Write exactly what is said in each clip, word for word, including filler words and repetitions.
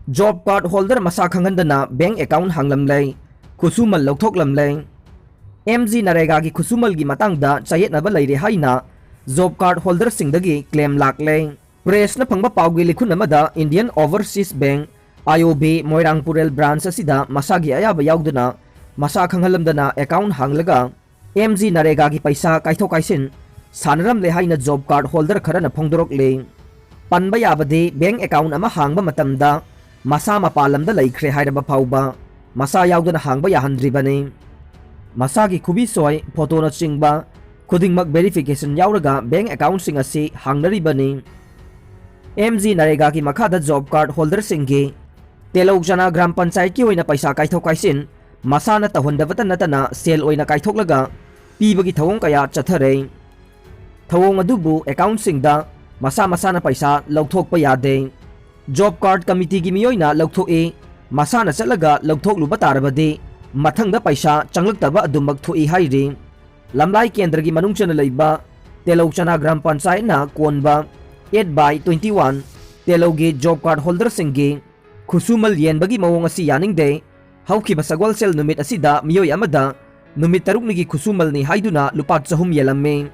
Job card holder ꯃꯁꯥ ꯈꯪꯍꯟꯗꯅ bank account ꯍꯥꯡꯂꯝꯂꯦ, ꯈꯨꯠꯁꯨꯃꯜ ꯂꯧꯊꯣꯛꯂꯝꯂꯦ꯫ M G ꯅꯔꯦꯒꯥꯒꯤ ꯈꯨꯠꯁꯨꯃꯜꯒꯤ ꯃꯇꯥꯡꯗ ꯆꯌꯦꯠꯅꯕ ꯂꯩꯔꯦ ꯍꯥꯏꯅ job card holderꯁꯤꯡꯗꯒꯤ claim ꯂꯥꯛꯂꯦ꯫ Pressꯅ ꯐꯪꯕ ꯄꯥꯎꯒꯤ ꯂꯤꯈꯨꯟ ꯑꯃꯗ Indian Overseas Bank, I O B, Moirang ꯄꯨꯔꯦꯜ branch ꯑꯁꯤꯗ ꯃꯁꯥꯒꯤ ꯑꯌꯥꯕ ꯌꯥꯎꯗꯅ ꯃꯁꯥ ꯈꯪꯍꯜꯂꯝꯗꯅ account ꯍꯥꯡꯂꯒ ꯑꯦꯝ ꯖꯤ ꯅꯔꯦꯒꯥꯒꯤ ꯄꯩꯁꯥ ꯀꯥꯏꯊꯣꯛ ꯀꯥꯏꯁꯤꯟ ꯁꯥꯟꯅꯔꯝꯂꯦ ꯍꯥꯏꯅ job card holder ꯈꯔꯅ ꯐꯣꯡꯗꯣꯔꯛꯂꯤ꯫ ꯄꯟꯕ ꯌꯥꯕꯗꯤ, bank account ꯑꯃ ꯍꯥꯡꯕ ꯃꯇꯝꯗ ꯃꯁꯥ ꯃꯄꯥꯟ ꯂꯝꯗ ꯂꯩꯈ꯭ꯔꯦ ꯍꯥꯏꯔꯕ ꯐꯥꯎꯕ ꯃꯁꯥ ꯌꯥꯎꯗꯅ ꯍꯥꯡꯕ ꯌꯥꯍꯟꯗ꯭ꯔꯤꯕꯅꯤ꯫ ꯃꯁꯥꯒꯤ ꯈꯨꯕꯤ ꯁꯣꯏ, photoꯅꯆꯤꯡꯕ ꯈꯨꯗꯤꯡꯃꯛ verification ꯌꯥꯎꯔꯒ bank accountꯁꯤꯡ ꯑꯁꯤ ꯍꯥꯡꯅꯔꯤꯕꯅꯤ꯫ ꯑꯦꯝ ꯖꯤ ꯅꯔꯦꯒꯥꯒꯤ ꯃꯈꯥꯗ job card holderꯁꯤꯡꯒꯤ ꯇꯦꯂꯧ ꯆꯅꯥ ꯒ꯭ꯔꯥꯝ ꯄꯟꯆꯥꯌꯠꯀꯤ ꯑꯣꯏꯅ ꯄꯩꯁꯥ ꯀꯥꯏꯊꯣꯛ ꯀꯥꯏꯁꯤꯟ ꯃꯁꯥꯅ ꯇꯧꯍꯟꯗꯕꯇ ꯅꯠꯇꯅ ꯁꯦꯜ ꯑꯣꯏꯅ ꯀꯥꯏꯊꯣꯛꯂꯒ ꯄꯤꯕꯒꯤ ꯊꯧꯑꯣꯡ ꯀꯌꯥ ꯆꯠꯊꯔꯦ꯫ ꯊꯧꯑꯣꯡ ꯑꯗꯨꯕꯨ accountꯁꯤꯡꯗ ꯃꯁꯥ ꯃꯁꯥꯅ ꯄꯩꯁꯥ ꯂꯧꯊꯣꯛꯄ ꯌꯥꯗꯦ꯫ Job card committeeꯒꯤ ꯃꯤꯑꯣꯏꯅ ꯂꯧꯊꯣꯛꯏ, ꯃꯁꯥꯅ ꯆꯠꯂꯒ ꯂꯧꯊꯣꯛꯂꯨꯕ ꯇꯥꯔꯕꯗꯤ ꯃꯊꯪꯗ ꯄꯩꯁꯥ ꯆꯪꯂꯛꯇꯕ ꯑꯗꯨꯃꯛ ꯊꯣꯛꯏ ꯍꯥꯏꯔꯤ꯫ ꯂꯝꯂꯥꯏ ꯀꯦꯟꯗ꯭ꯔꯒꯤ ꯃꯅꯨꯡ ꯆꯟꯅ ꯂꯩꯕ ꯇꯦꯂꯧ ꯆꯅꯥ ꯒ꯭ꯔꯥꯝ ꯄꯟꯆꯥꯌꯠꯅ ꯀꯣꯟꯕ eight by twenty one ꯇꯦꯂꯧꯒꯤ job card holderꯁꯤꯡꯒꯤ ꯈꯨꯠꯁꯨꯃꯜ ꯌꯦꯟꯕꯒꯤ ꯃꯑꯣꯡ ꯑꯁꯤ ꯌꯥꯅꯤꯡꯗꯦ꯫ ꯍꯧꯈꯤꯕ ꯁꯒꯣꯜꯁꯦꯜ ꯅꯨꯃꯤꯠ ꯑꯁꯤꯗ ꯃꯤꯑꯣꯏ ꯑꯃꯗ ꯅꯨꯃꯤꯠ ꯇꯔꯨꯛꯅꯤꯒꯤ ꯈꯨꯠꯁꯨꯃꯜꯅꯤ ꯍꯥꯏꯗꯨꯅ ꯂꯨꯄꯥ ꯆꯍꯨꯝ ꯌꯦꯜꯂꯝꯃꯤ꯫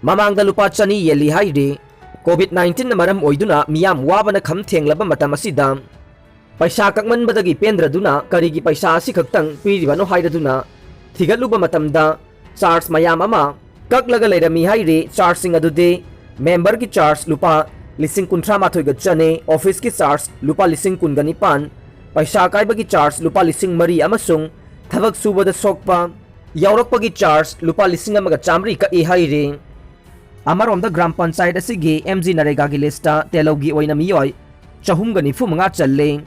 ꯃꯃꯥꯡꯗ ꯂꯨꯄꯥ ꯆꯅꯤ ꯌꯦꯜꯂꯤ ꯍꯥꯏꯔꯤ꯫ COVID nineteenꯅ ꯃꯔꯝ ꯑꯣꯏꯗꯨꯅ ꯃꯤꯌꯥꯝ ꯋꯥꯕꯅ ꯈꯝ ꯊꯦꯡꯂꯕ ꯃꯇꯝ ꯑꯁꯤꯗ ꯄꯩꯁꯥ ꯀꯛꯃꯟꯕꯗꯒꯤ ꯄꯦꯟꯗ꯭ꯔꯗꯨꯅ ꯀꯔꯤꯒꯤ ꯄꯩꯁꯥ ꯑꯁꯤꯈꯛꯇꯪ ꯄꯤꯔꯤꯕꯅꯣ ꯍꯥꯏꯔꯗꯨꯅ ꯊꯤꯒꯠꯂꯨꯕ ꯃꯇꯝꯗ charge ꯃꯌꯥꯝ ꯑꯃ ꯀꯛꯂꯒ ꯂꯩꯔꯝꯃꯤ ꯍꯥꯏꯔꯤ꯫ Chargeꯁꯤꯡ ꯑꯗꯨꯗꯤ memberꯒꯤ charge ꯂꯨꯄꯥ ꯂꯤꯁꯤꯡ ꯀꯨꯟꯊ꯭ꯔꯥ ꯃꯥꯊꯣꯏꯒ ꯆꯅꯤ, officeꯀꯤ charge ꯂꯨꯄꯥ ꯂꯤꯁꯤꯡ ꯀꯨꯟꯒ ꯅꯤꯄꯥꯟ, ꯄꯩꯁꯥ ꯀꯥꯏꯕꯒꯤ charge ꯂꯨꯄꯥ ꯂꯤꯁꯤꯡ ꯃꯔꯤ ꯑꯃꯁꯨꯡ ꯊꯕꯛ ꯁꯨꯕꯗ ꯁꯣꯛꯄ ꯌꯥꯎꯔꯛꯄꯒꯤ charge ꯂꯨꯄꯥ ꯂꯤꯁꯤꯡ ꯑꯃꯒ ꯆꯥꯃꯔꯤ ꯀꯛꯏ ꯍꯥꯏꯔꯤ꯫ ꯑꯃꯔꯣꯝꯗ ꯒ꯭ꯔꯥꯝ ꯄꯟꯆꯥꯌꯠ ꯑꯁꯤꯒꯤ ꯑꯦꯝ ꯖꯤ ꯅꯔꯦꯒꯥꯒꯤ listꯇ ꯇꯦꯂꯧꯒꯤ ꯑꯣꯏꯅ ꯃꯤꯑꯣꯏ ꯆꯍꯨꯝꯒ ꯅꯤꯐꯨ ꯃꯉꯥ ꯆꯜꯂꯤ꯫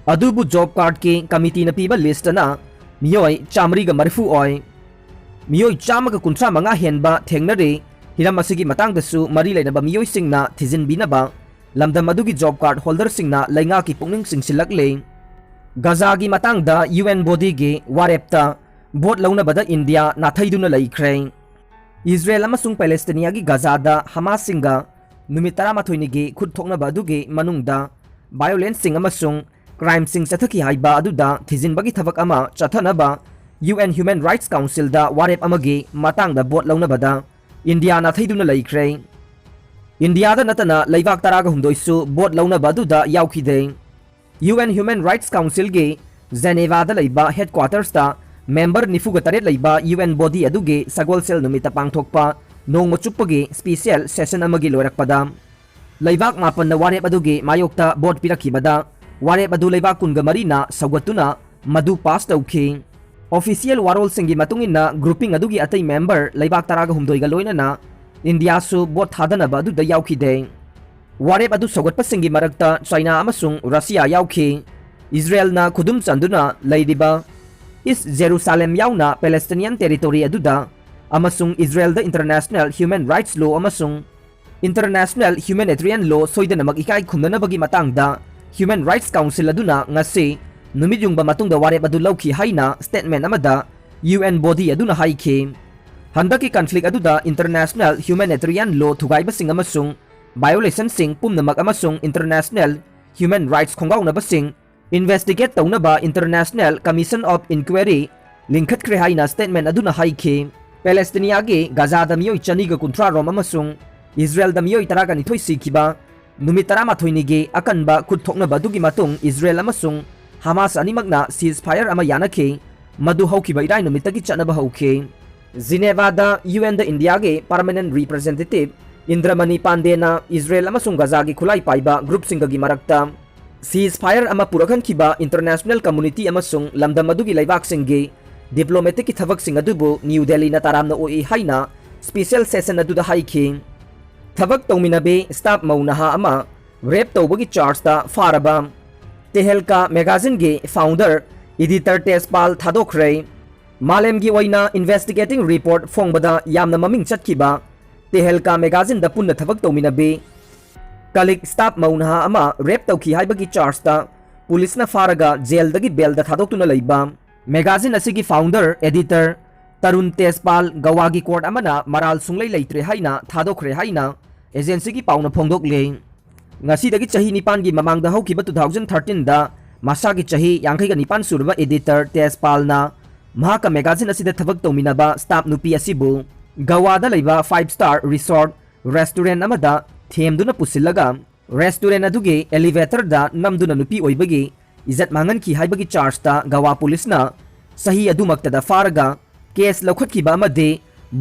ꯑꯗꯨꯕꯨ job cardꯀꯤ committeeꯅ ꯄꯤꯕ listꯇꯅ ꯃꯤꯑꯣꯏ ꯆꯥꯃꯔꯤꯒ ꯃꯔꯤꯐꯨ ꯑꯣꯏ꯫ ꯃꯤꯑꯣꯏ ꯆꯥꯝꯃꯒ ꯀꯨꯟꯊ꯭ꯔꯥ ꯃꯉꯥ ꯍꯦꯟꯕ ꯊꯦꯡꯅꯔꯤ꯫ ꯍꯤꯔꯝ ꯑꯁꯤꯒꯤ ꯃꯇꯥꯡꯗꯁꯨ ꯃꯔꯤ ꯂꯩꯅꯕ ꯃꯤꯑꯣꯏꯁꯤꯡꯅ ꯊꯤꯖꯤꯟꯕꯤꯅꯕ ꯂꯝꯗꯝ ꯑꯗꯨꯒꯤ job card holderꯁꯤꯡꯅ ꯂꯩꯉꯥꯛꯀꯤ ꯄꯨꯛꯅꯤꯡ ꯆꯤꯡꯁꯤꯜꯂꯛꯂꯤ꯫ ꯒꯖꯥꯒꯤ ꯃꯇꯥꯡꯗ U N bodyꯒꯤ ꯋꯥꯔꯦꯞꯇ vote ꯂꯧꯅꯕꯗ ꯏꯟꯗꯤꯌꯥ ꯅꯥꯊꯩꯗꯨꯅ ꯂꯩꯈ꯭ꯔꯦ꯫ ꯏꯖꯔꯦꯜ ꯑꯃꯁꯨꯡ ꯄꯦꯂꯦꯁꯇꯤꯅꯤꯌꯥꯒꯤ ꯒꯖꯥꯗ ꯍꯃꯥꯁꯁꯤꯡꯒ ꯅꯨꯃꯤꯠ ꯇꯔꯥꯃꯥꯊꯣꯏꯅꯤꯒꯤ ꯈꯨꯠ ꯊꯣꯛꯅꯕ ꯑꯗꯨꯒꯤ ꯃꯅꯨꯡꯗ violenceꯁꯤꯡ ꯑꯃꯁꯨꯡ crimeꯁꯤꯡ ꯆꯠꯊꯈꯤ ꯍꯥꯏꯕ ꯑꯗꯨꯗ ꯊꯤꯖꯤꯟꯕꯒꯤ ꯊꯕꯛ ꯑꯃ ꯆꯠꯊꯅꯕ UN Human Rights Councilꯗ ꯋꯥꯔꯦꯞ ꯑꯃꯒꯤ ꯃꯇꯥꯡꯗ vote ꯂꯧꯅꯕꯗ ꯏꯟꯗꯤꯌꯥ ꯅꯥꯊꯩꯗꯨꯅ ꯂꯩꯈ꯭ꯔꯦ꯫ ꯏꯟꯗꯤꯌꯥꯗ ꯅꯠꯇꯅ ꯂꯩꯕꯥꯛ ꯇꯔꯥꯒ ꯍꯨꯝꯗꯣꯏꯁꯨ vote ꯂꯧꯅꯕ ꯑꯗꯨꯗ ꯌꯥꯎꯈꯤꯗꯦ꯫ UN Human Rights Councilꯒꯤ Genevaꯗ ꯂꯩꯕ headquartersꯇ member ꯅꯤꯐꯨꯒ ꯇꯔꯦꯠ ꯂꯩꯕ UN body ꯑꯗꯨꯒꯤ ꯁꯒꯣꯜꯁꯦꯜ ꯅꯨꯃꯤꯠꯇ ꯄꯥꯡꯊꯣꯛꯄ ꯅꯣꯡꯃ ꯆꯨꯞꯄꯒꯤ special session ꯑꯃꯒꯤ ꯂꯣꯏꯔꯛꯄꯗ ꯂꯩꯕꯥꯛ ꯃꯥꯄꯟꯅ ꯋꯥꯔꯦꯞ ꯑꯗꯨꯒꯤ ꯃꯥꯌꯣꯛꯇ vote ꯄꯤꯔꯛꯈꯤꯕꯗ ꯋꯥꯔꯦꯞ ꯑꯗꯨ ꯂꯩꯕꯥꯛ ꯀꯨꯟꯒ ꯃꯔꯤꯅ ꯁꯧꯒꯠꯇꯨꯅ ꯃꯗꯨ pass ꯇꯧꯈꯤ꯫ Official ꯋꯥꯔꯣꯜꯁꯤꯡꯒꯤ ꯃꯇꯨꯡ ꯏꯟꯅ grouping ꯑꯗꯨꯒꯤ ꯑꯇꯩ member ꯂꯩꯕꯥꯛ ꯇꯔꯥꯒ ꯍꯨꯝꯗꯣꯏꯒ ꯂꯣꯏꯅꯅ ꯏꯟꯗꯤꯌꯥꯁꯨ vote ꯊꯥꯗꯅꯕ ꯑꯗꯨꯗ ꯌꯥꯎꯈꯤꯗꯦ꯫ ꯋꯥꯔꯦꯞ ꯑꯗꯨ ꯁꯧꯒꯠꯄꯁꯤꯡꯒꯤ ꯃꯔꯛꯇ ꯆꯥꯏꯅꯥ ꯑꯃꯁꯨꯡ ꯔꯁꯤꯌꯥ ꯌꯥꯎꯈꯤ꯫ ꯏꯖꯔꯦꯜꯅ ꯈꯨꯗꯨꯝ ꯆꯟꯗꯨꯅ ꯂꯩꯔꯤꯕ ꯏꯁ ꯖꯦꯔꯨꯁꯥꯂꯦꯝ ꯌꯥꯎꯅ Palestinian territory ꯑꯗꯨꯗ ꯑꯃꯁꯨꯡ ꯏꯖꯔꯦꯜꯗ international human rights law ꯑꯃꯁꯨꯡ international humanitarian law ꯁꯣꯏꯗꯅꯃꯛ ꯏꯀꯥꯏ ꯈꯨꯝꯅꯅꯕꯒꯤ ꯃꯇꯥꯡꯗ Human Rights Council ꯑꯗꯨꯅ ꯉꯁꯤ ꯅꯨꯃꯤꯠ ꯌꯨꯡꯕ ꯃꯇꯨꯡꯗ ꯋꯥꯔꯦꯞ ꯑꯗꯨ ꯂꯧꯈꯤ ꯍꯥꯏꯅ statement ꯑꯃꯗ UN body ꯑꯗꯨꯅ ꯍꯥꯏꯈꯤ꯫ ꯍꯟꯗꯛꯀꯤ conflict ꯑꯗꯨꯗ international humanitarian law ꯊꯨꯒꯥꯏꯕꯁꯤꯡ ꯑꯃꯁꯨꯡ violationꯁꯤꯡ ꯄꯨꯝꯅꯃꯛ ꯑꯃꯁꯨꯡ international human rights ꯈꯣꯡꯒꯥꯎꯅꯕꯁꯤꯡ investigate ꯇꯧꯅꯕ International Commission of Inquiry ꯂꯤꯡꯈꯠꯈ꯭ꯔꯦ ꯍꯥꯏꯅ statement ꯑꯗꯨꯅ ꯍꯥꯏꯈꯤ꯫ ꯄꯦꯂꯦꯁꯇꯤꯅꯤꯌꯥꯒꯤ ꯒꯥꯖꯥꯗ ꯃꯤꯑꯣꯏ ꯆꯅꯤꯒ ꯀꯨꯟꯊ꯭ꯔꯥ ꯔꯣꯝ ꯑꯃꯁꯨꯡ ꯏꯖꯔꯦꯜꯗ ꯃꯤꯑꯣꯏ ꯇꯔꯥꯒ ꯅꯤꯊꯣꯏ ꯁꯤꯈꯤꯕ ꯅꯨꯃꯤꯠ ꯇꯔꯥꯃꯥꯊꯣꯏꯅꯤꯒꯤ ꯑꯀꯟꯕ ꯈꯨꯠ ꯊꯣꯛꯅꯕ ꯑꯗꯨꯒꯤ ꯃꯇꯨꯡ ꯏꯖꯔꯦꯜ ꯑꯃꯁꯨꯡ ꯍꯃꯥꯁ ꯑꯅꯤꯃꯛꯅ ceasefire ꯑꯃ ꯌꯥꯅꯈꯤ, ꯃꯗꯨ ꯍꯧꯈꯤꯕ ꯏꯔꯥꯏ ꯅꯨꯃꯤꯠꯇꯒꯤ ꯆꯠꯅꯕ ꯍꯧꯈꯤ꯫ ꯖꯤꯅꯦꯚꯥꯗ UNꯗ ꯏꯟꯗꯤꯌꯥꯒꯤ permanent representative ꯏꯟꯗ꯭ꯔꯃꯅꯤ ꯄꯥꯟꯗꯦꯅ ꯏꯖꯔꯦꯜ ꯑꯃꯁꯨꯡ ꯒꯖꯥꯒꯤ ꯈꯨꯠꯂꯥꯏ ꯄꯥꯏꯕ groupꯁꯤꯡꯒꯒꯤ ꯃꯔꯛꯇ ceasefire ꯑꯃ ꯄꯨꯔꯛꯍꯟꯈꯤꯕ international community ꯑꯃꯁꯨꯡ ꯂꯝꯗꯝ ꯑꯗꯨꯒꯤ ꯂꯩꯕꯥꯛꯁꯤꯡꯒꯤ diplomaticꯀꯤ ꯊꯕꯛꯁꯤꯡ ꯑꯗꯨꯕꯨ ꯅ꯭ꯌꯨ ꯗꯦꯜꯂꯤꯅ ꯇꯔꯥꯝꯅ ꯑꯣꯛꯏ ꯍꯥꯏꯅ special session ꯑꯗꯨꯗ ꯍꯥꯏꯈꯤ꯫ ꯊꯕꯛ ꯇꯧꯃꯤꯟꯅꯕꯤ staff ꯃꯧ ꯅꯍꯥ ꯑꯃ rape ꯇꯧꯕꯒꯤ chargeꯇ ꯐꯥꯔꯕ ꯇꯦꯍꯦꯜꯀꯥ magazineꯒꯤ founder editor ꯇꯦꯖꯄꯥꯜ ꯊꯥꯗꯣꯛꯈ꯭ꯔꯦ꯫ ꯃꯥꯂꯦꯝꯒꯤ ꯑꯣꯏꯅ investigating report ꯐꯣꯡꯕꯗ ꯌꯥꯝꯅ ꯃꯃꯤꯡ ꯆꯠꯈꯤꯕ ꯇꯦꯍꯦꯜꯀꯥ magazineꯗ ꯄꯨꯟꯅ ꯊꯕꯛ ꯇꯧꯃꯤꯟꯅꯕꯤ colleague staff ꯃꯧ ꯅꯍꯥ ꯑꯃ rape ꯇꯧꯈꯤ ꯍꯥꯏꯕꯒꯤ chargeꯇ ꯄꯨꯂꯤꯁꯅ ꯐꯥꯔꯒ jailꯗꯒꯤ bailꯗ ꯊꯥꯗꯣꯛꯇꯨꯅ ꯂꯩꯕ magazine ꯑꯁꯤꯒꯤ founder editor ꯇꯔꯨꯟ ꯇꯦꯖꯄꯥꯜ ꯒꯋꯥꯒꯤ court ꯑꯃꯅ ꯃꯔꯥꯜ ꯁꯨꯡꯂꯩ ꯂꯩꯇ꯭ꯔꯦ ꯍꯥꯏꯅ ꯊꯥꯗꯣꯛꯈ꯭ꯔꯦ ꯍꯥꯏꯅ agencyꯒꯤ ꯄꯥꯎꯅ ꯐꯣꯡꯗꯣꯛꯂꯤ꯫ ꯉꯁꯤꯗꯒꯤ ꯆꯍꯤ ꯅꯤꯄꯥꯟꯒꯤ ꯃꯃꯥꯡꯗ ꯍꯧꯈꯤꯕ two thousand thirteenꯗ ꯃꯁꯥꯒꯤ ꯆꯍꯤ ꯌꯥꯡꯈꯩꯒ ꯅꯤꯄꯥꯟ ꯁꯨꯔꯕ editor ꯇꯦꯖꯄꯥꯜꯅ ꯃꯍꯥꯛꯀ magazine ꯑꯁꯤꯗ ꯊꯕꯛ ꯇꯧꯃꯤꯟꯅꯕ staff ꯅꯨꯄꯤ ꯑꯁꯤꯕꯨ ꯒꯋꯥꯗ ꯂꯩꯕ five star resort restaurant ꯑꯃꯗ ꯊꯦꯝꯗꯨꯅ ꯄꯨꯁꯤꯜꯂꯒ restaurant ꯑꯗꯨꯒꯤ elevatorꯗ ꯅꯝꯗꯨꯅ ꯅꯨꯄꯤ ꯑꯣꯏꯕꯒꯤ ꯏꯖꯠ ꯃꯥꯡꯍꯟꯈꯤ ꯍꯥꯏꯕꯒꯤ chargeꯇ ꯒꯋꯥ ꯄꯨꯂꯤꯁꯅ ꯆꯍꯤ ꯑꯗꯨꯃꯛꯇꯗ ꯐꯥꯔꯒ case ꯂꯧꯈꯠꯈꯤꯕ ꯑꯃꯗꯤ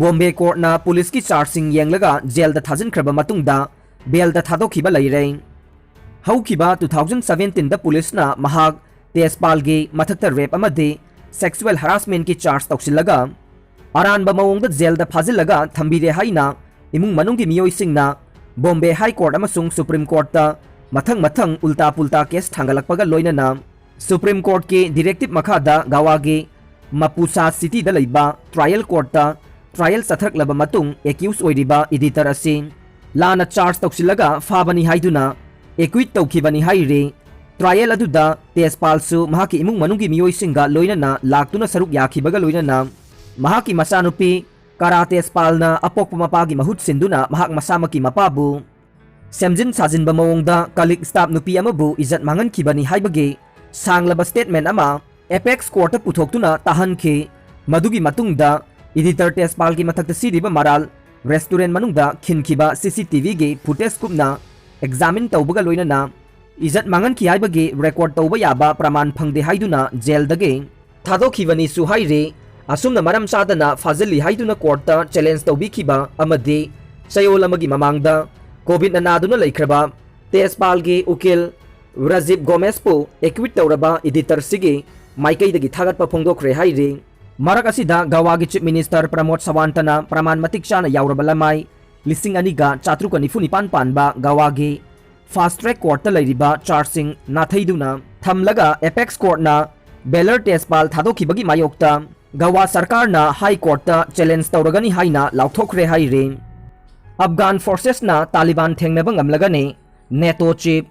ꯕꯣꯝꯕꯦ courtꯅ ꯄꯨꯂꯤꯁꯀꯤ chargeꯁꯤꯡ ꯌꯦꯡꯂꯒ jailꯗ ꯊꯥꯖꯤꯟꯈ꯭ꯔꯕ ꯃꯇꯨꯡꯗ bailꯗ ꯊꯥꯗꯣꯛꯈꯤꯕ ꯂꯩꯔꯦ꯫ ꯍꯧꯈꯤꯕ two thousand seventeenꯗ ꯄꯨꯂꯤꯁꯅ ꯃꯍꯥꯛ ꯇꯦꯖꯄꯥꯜꯒꯤ ꯃꯊꯛꯇ rape ꯑꯃꯗꯤ sexual harassmentꯀꯤ charge ꯇꯧꯁꯤꯜꯂꯒ ꯑꯔꯥꯟꯕ ꯃꯑꯣꯡꯗ jailꯗ ꯐꯥꯖꯤꯜꯂꯒ ꯊꯝꯕꯤꯔꯦ ꯍꯥꯏꯅ ꯏꯃꯨꯡ ꯃꯅꯨꯡꯒꯤ ꯃꯤꯑꯣꯏꯁꯤꯡꯅ ꯕꯣꯝꯕꯦ High Court ꯑꯃꯁꯨꯡ Supreme Courtꯇ ꯃꯊꯪ ꯃꯊꯪ ꯎꯜꯇꯥ ꯄꯨꯜꯇꯥ case ꯊꯥꯡꯒꯠꯂꯛꯄꯒ ꯂꯣꯏꯅꯅ Supreme Courtꯀꯤ directive ꯃꯈꯥꯗ ꯒꯋꯥꯒꯤ ꯃꯄꯨꯁꯥ cityꯗ ꯂꯩꯕ trial courtꯇ trial ꯆꯠꯊꯔꯛꯂꯕ ꯃꯇꯨꯡ accused ꯑꯣꯏꯔꯤꯕ editor ꯑꯁꯤ ꯂꯥꯟꯅ charge ꯇꯧꯁꯤꯜꯂꯒ ꯐꯥꯕꯅꯤ ꯍꯥꯏꯗꯨꯅ acquit ꯇꯧꯈꯤꯕꯅꯤ ꯍꯥꯏꯔꯤ꯫ Trial ꯑꯗꯨꯗ ꯇꯦꯖꯄꯥꯜꯁꯨ ꯃꯍꯥꯛꯀꯤ ꯏꯃꯨꯡ ꯃꯅꯨꯡꯒꯤ ꯃꯤꯑꯣꯏꯁꯤꯡꯒ ꯂꯣꯏꯅꯅ ꯂꯥꯛꯇꯨꯅ ꯁꯔꯨꯛ ꯌꯥꯈꯤꯕꯒ ꯂꯣꯏꯅꯅ ꯃꯍꯥꯛꯀꯤ ꯃꯆꯥꯅꯨꯄꯤ ꯀꯥꯔꯥ ꯇꯦꯖꯄꯥꯜꯅ ꯑꯄꯣꯛꯄ ꯃꯄꯥꯒꯤ ꯃꯍꯨꯠ ꯁꯤꯟꯗꯨꯅ ꯃꯍꯥꯛ ꯃꯁꯥꯃꯛꯀꯤ ꯃꯄꯥꯕꯨ ꯁꯦꯝꯖꯤꯟ ꯁꯥꯖꯤꯟꯕ ꯃꯑꯣꯡꯗ colleague staff ꯅꯨꯄꯤ ꯑꯃꯕꯨ ꯏꯖꯠ ꯃꯥꯡꯍꯟꯈꯤꯕꯅꯤ ꯍꯥꯏꯕꯒꯤ ꯁꯥꯡꯂꯕ statement ꯑꯃ apex courtꯇ ꯄꯨꯊꯣꯛꯇꯨꯅ ꯇꯥꯍꯟꯈꯤ꯫ ꯃꯗꯨꯒꯤ ꯃꯇꯨꯡꯗ editor ꯇꯦꯖꯄꯥꯜꯒꯤ ꯃꯊꯛꯇ ꯁꯤꯔꯤꯕ ꯃꯔꯥꯜ restaurant ꯃꯅꯨꯡꯗ ꯈꯤꯟꯈꯤꯕ CCTVꯒꯤ footage ꯀꯨꯞꯅ examine ꯇꯧꯕꯒ ꯂꯣꯏꯅꯅ ꯏꯖꯠ ꯃꯥꯡꯍꯟꯈꯤ ꯍꯥꯏꯕꯒꯤ record ꯇꯧꯕ ꯌꯥꯕ ꯄ꯭ꯔꯃꯥꯟ ꯐꯪꯗꯦ ꯍꯥꯏꯗꯨꯅ jailꯗꯒꯤ ꯊꯥꯗꯣꯛꯈꯤꯕꯅꯤꯁꯨ ꯍꯥꯏꯔꯤ꯫ ꯑꯁꯨꯝꯅ ꯃꯔꯝ ꯆꯥꯗꯅ ꯐꯥꯖꯤꯜꯂꯤ ꯍꯥꯏꯗꯨꯅ courtꯇ challenge ꯇꯧꯕꯤꯈꯤꯕ ꯑꯃꯗꯤ ꯆꯌꯣꯜ ꯑꯃꯒꯤ ꯃꯃꯥꯡꯗ COVID ꯅꯥꯗꯨꯅ ꯂꯩꯈ꯭ꯔꯕ ꯇꯦꯖꯄꯥꯜꯒꯤ ꯎꯀꯤꯜ ꯔꯥꯖꯤꯕ ꯒꯣꯃꯦꯁꯄꯨ acquit ꯇꯧꯔꯕ editorꯁꯤꯒꯤ ꯃꯥꯏꯀꯩꯗꯒꯤ ꯊꯥꯒꯠꯄ ꯐꯣꯡꯗꯣꯛꯈ꯭ꯔꯦ ꯍꯥꯏꯔꯤ꯫ ꯃꯔꯛ ꯑꯁꯤꯗ ꯒꯋꯥꯒꯤ Chief Minister ꯄ꯭ꯔꯃꯣꯗ ꯁꯋꯥꯟꯇꯅ ꯄ꯭ꯔꯃꯥꯟ ꯃꯇꯤꯛ ꯆꯥꯅ ꯌꯥꯎꯔꯕ ꯂꯃꯥꯏ ꯂꯤꯁꯤꯡ ꯑꯅꯤꯒ ꯆꯥꯇ꯭ꯔꯨꯛꯀ ꯅꯤꯐꯨ ꯅꯤꯄꯥꯟ ꯄꯥꯟꯕ ꯒꯋꯥꯒꯤ fast track courtꯇ ꯂꯩꯔꯤꯕ chargeꯁꯤꯡ ꯅꯥꯊꯩꯗꯨꯅ ꯊꯝꯂꯒ apex courtꯅ bailor ꯇꯦꯖꯄꯥꯜ ꯊꯥꯗꯣꯛꯈꯤꯕꯒꯤ ꯃꯥꯌꯣꯛꯇ ꯒꯋꯥ ꯁꯔꯀꯥꯔꯅ High Courtꯇ challenge ꯇꯧꯔꯒꯅꯤ ꯍꯥꯏꯅ ꯂꯥꯎꯊꯣꯛꯈ꯭ꯔꯦ ꯍꯥꯏꯔꯤ꯫ Afghan forcesꯅ ꯇꯥꯂꯤꯕꯥꯟ ꯊꯦꯡꯅꯕ ꯉꯝꯂꯒꯅꯤ, NATO chief꯫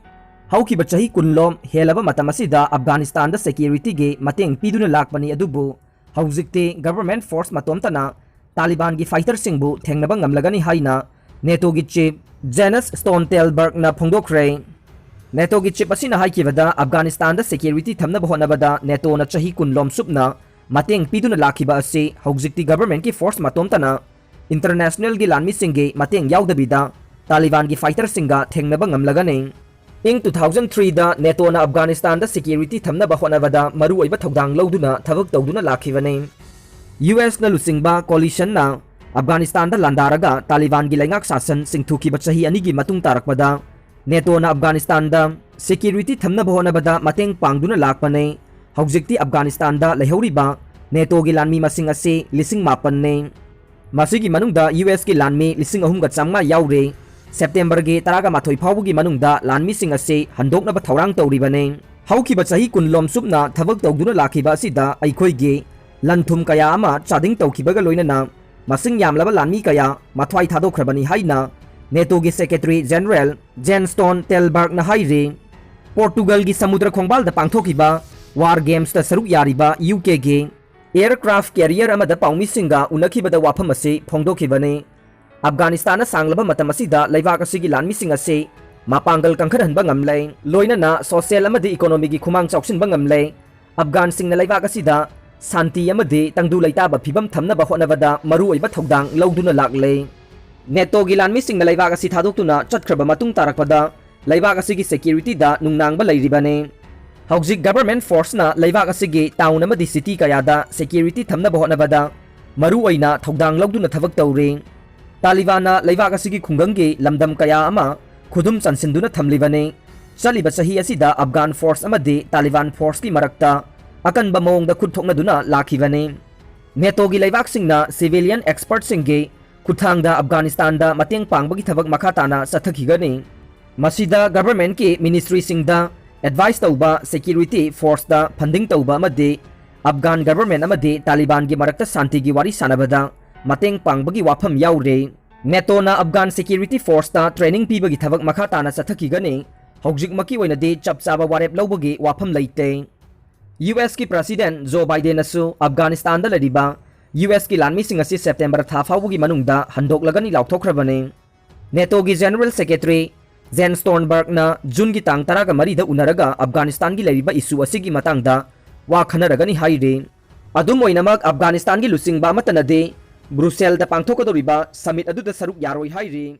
ꯍꯧꯈꯤꯕ ꯆꯍꯤ ꯀꯨꯟꯂꯣꯝ ꯍꯦꯜꯂꯕ ꯃꯇꯝ ꯑꯁꯤꯗ ꯑꯐꯒꯥꯅꯤꯁꯇꯥꯟꯗ securityꯒꯤ ꯃꯇꯦꯡ ꯄꯤꯗꯨꯅ ꯂꯥꯛꯄꯅꯤ, ꯑꯗꯨꯕꯨ ꯍꯧꯖꯤꯛꯇꯤ government force ꯃꯇꯣꯝꯇꯅ ꯇꯥꯂꯤꯕꯥꯟꯒꯤ fighterꯁꯤꯡꯕꯨ ꯊꯦꯡꯅꯕ ꯉꯝꯂꯒꯅꯤ ꯍꯥꯏꯅ NATOꯒꯤ chief ꯖꯦꯅꯁ ꯁ꯭ꯇꯣꯟꯇꯦꯜꯕꯔꯒꯅ ꯐꯣꯡꯗꯣꯛꯈ꯭ꯔꯦ꯫ ꯅꯦꯇꯣꯒꯤ ꯆꯤꯞ ꯑꯁꯤꯅ ꯍꯥꯏꯈꯤꯕꯗ, ꯑꯐꯒꯥꯅꯤꯁꯇꯥꯟꯗ ꯁꯦꯀ꯭ꯌꯨꯔꯤꯇꯤ ꯊꯝꯅꯕ ꯍꯣꯠꯅꯕꯗ ꯅꯦꯇꯣꯅ ꯆꯍꯤ ꯀꯨꯟ ꯂꯣꯝꯁꯨꯞꯅ ꯃꯇꯦꯡ ꯄꯤꯗꯨꯅ ꯂꯥꯛꯈꯤꯕ ꯑꯁꯤ ꯍꯧꯖꯤꯛꯇꯤ ꯒꯚꯔꯟꯃꯦꯟꯠꯀꯤ ꯐꯣꯔꯁ ꯃꯇꯣꯝꯇꯅ ꯏꯟꯇꯔꯅꯦꯁꯅꯦꯜꯒꯤ ꯂꯥꯟꯃꯤꯁꯤꯡꯒꯤ ꯃꯇꯦꯡ ꯌꯥꯎꯗꯕꯤꯗ ꯇꯥꯂꯤꯕꯥꯟꯒꯤ ꯐꯥꯏꯇꯔꯁꯤꯡꯒ ꯊꯦꯡꯅꯕ ꯉꯝꯂꯒꯅꯤ꯫ ꯏꯪ ꯇꯨ ꯊꯥꯎꯖꯟ ꯊ꯭ꯔꯤꯗ ꯅꯦꯇꯣꯅ ꯑꯐꯒꯥꯅꯤꯁꯇꯥꯟꯗ ꯁꯦꯀ꯭ꯌꯨꯔꯤꯇꯤ ꯊꯝꯅꯕ ꯍꯣꯠꯅꯕꯗ ꯃꯔꯨꯑꯣꯏꯕ ꯊꯧꯗꯥꯡ ꯂꯧꯗꯨꯅ ꯊꯕꯛ ꯇꯧꯗꯨꯅ ꯂꯥꯛꯈꯤꯕꯅꯤ꯫ ꯌꯨ ꯑꯦꯁꯅ ꯂꯨꯆꯤꯡꯕ ꯀꯣꯂꯤꯁꯟꯅ ꯑꯐꯒꯥꯅꯤꯁꯇꯥꯟꯗ ꯂꯥꯟꯗꯥꯔꯒ ꯇꯥꯂꯤꯕꯥꯟꯒꯤ ꯂꯩꯉꯥꯛ ꯁꯥꯁꯟ ꯁꯤꯡꯊꯨꯈꯤꯕ ꯆꯍꯤ ꯑꯅꯤꯒꯤ ꯃꯇꯨꯡ ꯇꯥꯔꯛꯄꯗ, ꯅꯦꯇꯣꯅ ꯑꯐꯒꯥꯅꯤꯁꯇꯥꯟꯗ ꯁꯦꯀ꯭ꯌꯨꯔꯤꯇꯤ ꯊꯝꯅꯕ ꯍꯣꯠꯅꯕꯗ ꯃꯇꯦꯡ ꯄꯥꯡꯗꯨꯅ ꯂꯥꯛꯄꯅꯤ꯫ ꯍꯧꯖꯤꯛꯇꯤ ꯑꯐꯒꯥꯅꯤꯁꯇꯥꯟꯗ ꯂꯩꯍꯧꯔꯤꯕ ꯅꯦꯇꯣꯒꯤ ꯂꯥꯟꯃꯤ ꯃꯁꯤꯡ ꯑꯁꯤ ꯂꯤꯁꯤꯡ ꯃꯥꯄꯟꯅꯤ꯫ ꯃꯁꯤꯒꯤ ꯃꯅꯨꯡꯗ ꯌꯨ ꯑꯦꯁꯀꯤ ꯂꯥꯟꯃꯤ ꯂꯤꯁꯤꯡ ꯑꯍꯨꯝꯒ ꯆꯥꯝꯃꯉꯥ ꯌꯥꯎꯔꯤ꯫ ꯁꯦꯞꯇꯦꯝꯕꯔꯒꯤ ꯇꯔꯥꯒ ꯃꯥꯊꯣꯏ ꯐꯥꯎꯕꯒꯤ ꯃꯅꯨꯡꯗ ꯂꯥꯟꯃꯤꯁꯤꯡ ꯑꯁꯤ ꯍꯟꯗꯣꯛꯅꯕ ꯊꯧꯔꯥꯡ ꯇꯧꯔꯤꯕꯅꯤ꯫ ꯍꯧꯈꯤꯕ ꯆꯍꯤ ꯀꯨꯟ ꯂꯣꯝꯁꯨꯞꯅ ꯊꯕꯛ ꯇꯧꯗꯨꯅ ꯂꯥꯛꯈꯤꯕ ꯑꯁꯤꯗ ꯑꯩꯈꯣꯏꯒꯤ ꯂꯟ ꯊꯨꯝ ꯀꯌꯥ ꯑꯃ ꯆꯥꯗꯤꯡ ꯇꯧꯈꯤꯕꯒ ꯂꯣꯏꯅꯅ ꯃꯁꯤꯡ ꯌꯥꯝꯂꯕ ꯂꯥꯟꯃꯤ ꯀꯌꯥ ꯃꯊ꯭ꯋꯥꯏ ꯊꯥꯗꯣꯛꯈ꯭ꯔꯕꯅꯤ ꯍꯥꯏꯅ ꯅꯦꯇꯣꯒꯤ ꯁꯦꯀ꯭ꯔꯦꯇꯔꯤ ꯖꯦꯅꯔꯦꯜ ꯖꯦꯟ ꯁ꯭ꯇꯣꯟ ꯇꯦꯜꯕꯔꯒꯅ ꯍꯥꯏꯔꯤ꯫ ꯄꯣꯔꯇꯨꯒꯜꯒꯤ ꯁꯃꯨꯗ꯭ꯔ ꯈꯣꯡꯕꯥꯜꯗ ꯄꯥꯡꯊꯣꯛꯈꯤꯕ ꯋꯥꯔ ꯒꯦꯝꯁꯇ ꯁꯔꯨꯛ ꯌꯥꯔꯤꯕ ꯌꯨ ꯀꯦꯒꯤ ꯑꯦꯌꯔꯀ꯭ꯔꯥꯐ ꯀꯦꯔꯤꯌꯔ ꯑꯃꯗ ꯄꯥꯎꯃꯤꯁꯤꯡꯒ ꯎꯅꯈꯤꯕꯗ ꯋꯥꯐꯝ ꯑꯁꯤ ꯐꯣꯡꯗꯣꯛꯈꯤꯕꯅꯤ꯫ ꯑꯐꯒꯥꯅꯤꯁꯇꯥꯟꯅ ꯁꯥꯡꯂꯕ ꯃꯇꯝ ꯑꯁꯤꯗ ꯂꯩꯕꯥꯛ ꯑꯁꯤꯒꯤ ꯂꯥꯟꯃꯤꯁꯤꯡ ꯑꯁꯤ ꯃꯄꯥꯡꯒꯜ ꯀꯟꯈꯠꯍꯟꯕ ꯉꯝꯂꯦ, ꯂꯣꯏꯅꯅ ꯁꯣꯁꯤꯌꯦꯜ ꯑꯃꯗꯤ ꯏꯀꯣꯅꯣꯃꯤꯒꯤ ꯈꯨꯃꯥꯡ ꯆꯥꯎꯁꯤꯟꯕ ꯉꯝꯂꯦ꯫ ꯑꯐꯒꯥꯟꯁꯤꯡꯅ ꯂꯩꯕꯥꯛ ꯑꯁꯤꯗ ꯁꯥꯟꯇꯤ ꯑꯃꯗꯤ ꯇꯪꯗꯨ ꯂꯩꯇꯥꯕ ꯐꯤꯕꯝ ꯊꯝꯅꯕ ꯍꯣꯠꯅꯕꯗ ꯃꯔꯨꯑꯣꯏꯕ ꯊꯧꯗꯥꯡ ꯂꯧꯗꯨꯅ ꯂꯥꯛꯂꯦ꯫ ꯅꯦꯇꯣꯒꯤ ꯂꯥꯟꯃꯤꯁꯤꯡꯅ ꯂꯩꯕꯥꯛ ꯑꯁꯤ ꯊꯥꯗꯣꯛꯇꯨꯅ ꯆꯠꯈ꯭ꯔꯕ ꯃꯇꯨꯡ ꯇꯥꯔꯛꯄꯗ ꯂꯩꯕꯥꯛ ꯑꯁꯤꯒꯤ ꯁꯦꯀ꯭ꯌꯨꯔꯤꯇꯤꯗ ꯅꯨꯡꯅꯥꯡꯕ ꯂꯩꯔꯤꯕꯅꯤ꯫ ꯍꯧꯖꯤꯛ ꯒꯚꯔꯟꯃꯦꯟꯠ ꯐꯣꯔꯁꯅ ꯂꯩꯕꯥꯛ ꯑꯁꯤꯒꯤ ꯇꯥꯎꯟ ꯑꯃꯗꯤ ꯁꯤꯇꯤ ꯀꯌꯥꯗ ꯁꯦꯀ꯭ꯌꯨꯔꯤꯇꯤ ꯊꯝꯅꯕ ꯍꯣꯠꯅꯕꯗ ꯃꯔꯨꯑꯣꯏꯅ ꯊꯧꯗꯥꯡ ꯂꯧꯗꯨꯅ ꯊꯕꯛ ꯇꯧꯔꯤ꯫ ꯇꯥꯂꯤꯕꯥꯟꯅ ꯂꯩꯕꯥꯛ ꯑꯁꯤꯒꯤ ꯈꯨꯡꯒꯪꯒꯤ ꯂꯝꯗꯝ ꯀꯌꯥ ꯑꯃ ꯈꯨꯗꯨꯝ ꯆꯟꯁꯤꯟꯗꯨꯅ ꯊꯝꯂꯤꯕꯅꯤ꯫ ꯆꯠꯂꯤꯕ ꯆꯍꯤ ꯑꯁꯤꯗ ꯑꯐꯒꯥꯟ ꯐꯣꯔꯁ ꯑꯃꯗꯤ ꯇꯥꯂꯤꯕꯥꯟ ꯐꯣꯔꯁꯀꯤ ꯃꯔꯛꯇ ꯑꯀꯟꯕ ꯃꯑꯣꯡꯗ ꯈꯨꯠ ꯊꯣꯛꯅꯗꯨꯅ ꯂꯥꯛꯈꯤꯕꯅꯤ꯫ ꯅꯦꯇꯣꯒꯤ ꯂꯩꯕꯥꯛꯁꯤꯡꯅ ꯁꯤꯚꯤꯂꯤꯌꯟ ꯑꯦꯛꯁꯄꯔꯠꯁꯤꯡꯒꯤ ꯈꯨꯠꯊꯥꯡꯗ ꯑꯐꯒꯥꯅꯤꯁꯇꯥꯟꯗ ꯃꯇꯦꯡ ꯄꯥꯡꯕꯒꯤ ꯊꯕꯛ ꯃꯈꯥ ꯇꯥꯅ ꯆꯠꯊꯈꯤꯒꯅꯤ꯫ ꯃꯁꯤꯗ ꯒꯚꯔꯟꯃꯦꯟꯠꯀꯤ ꯃꯤꯅꯤꯁꯇ꯭ꯔꯤꯁꯤꯡꯗ ꯑꯦꯗꯚꯥꯏꯁ ꯇꯧꯕ, ꯁꯦꯀ꯭ꯌꯨꯔꯤꯇꯤ ꯐꯣꯔꯁꯇ ꯐꯟꯗꯤꯡ ꯇꯧꯕ ꯑꯃꯗꯤ ꯑꯐꯒꯥꯟ ꯒꯚꯔꯟꯃꯦꯟꯠ ꯑꯃꯗꯤ ꯇꯥꯂꯤꯕꯥꯟꯒꯤ ꯃꯔꯛꯇ ꯁꯥꯟꯇꯤꯒꯤ ꯋꯥꯔꯤ ꯁꯥꯟꯅꯕꯗ ꯃꯇꯦꯡ ꯄꯥꯡꯕꯒꯤ ꯋꯥꯐꯝ ꯌꯥꯎꯔꯤ꯫ ꯅꯦꯇꯣꯅ ꯑꯐꯒꯥꯟ ꯁꯦꯀ꯭ꯌꯨꯔꯤꯇꯤ ꯐꯣꯔꯁꯇ ꯇ꯭ꯔꯦꯅꯤꯡ ꯄꯤꯕꯒꯤ ꯊꯕꯛ ꯃꯈꯥ ꯇꯥꯅ ꯆꯠꯊꯈꯤꯒꯅꯤ꯫ ꯍꯧꯖꯤꯛꯃꯛꯀꯤ ꯑꯣꯏꯅꯗꯤ ꯆꯞ ꯆꯥꯕ ꯋꯥꯔꯦꯞ ꯂꯧꯕꯒꯤ ꯋꯥꯐꯝ ꯂꯩꯇꯦ꯫ ꯌꯨ ꯑꯦꯁꯀꯤ ꯄ꯭ꯔꯁꯤꯗꯦꯟꯠ ꯖꯣ ꯕꯥꯏꯗꯦꯟꯅꯁꯨ ꯑꯐꯒꯥꯅꯤꯁꯇꯥꯟꯗ ꯂꯩꯔꯤꯕ ꯌꯨ ꯑꯦꯁꯀꯤ ꯂꯥꯟꯃꯤꯁꯤꯡ ꯑꯁꯤ ꯁꯦꯞꯇꯦꯝꯕꯔ ꯊꯥ ꯐꯥꯎꯕꯒꯤ ꯃꯅꯨꯡꯗ ꯍꯟꯗꯣꯛꯂꯒꯅꯤ ꯂꯥꯎꯊꯣꯛꯈ꯭ꯔꯕꯅꯤ꯫ ꯅꯦꯇꯣꯒꯤ General Secretary Jens Stoltenbergꯅ ꯖꯨꯟꯒꯤ ꯇꯥꯡ ꯇꯔꯥꯒ ꯃꯔꯤꯗ ꯎꯅꯔꯒ ꯑꯐꯒꯥꯅꯤꯁꯇꯥꯟꯒꯤ ꯂꯩꯔꯤꯕ issue ꯑꯁꯤꯒꯤ ꯃꯇꯥꯡꯗ ꯋꯥ ꯈꯟꯅꯔꯒꯅꯤ ꯍꯥꯏꯔꯤ꯫ ꯑꯗꯨꯝ ꯑꯣꯏꯅꯃꯛ, ꯑꯐꯒꯥꯅꯤꯁꯇꯥꯟꯒꯤ ꯂꯨꯆꯤꯡꯕ ꯑꯃꯠꯇꯅꯗꯤ ꯕ꯭ꯔꯨꯁꯦꯜꯗ ꯄꯥꯡꯊꯣꯛꯀꯗꯧꯔꯤꯕ summit ꯑꯗꯨꯗ ꯁꯔꯨꯛ ꯌꯥꯔꯣꯏ ꯍꯥꯏꯔꯤ꯫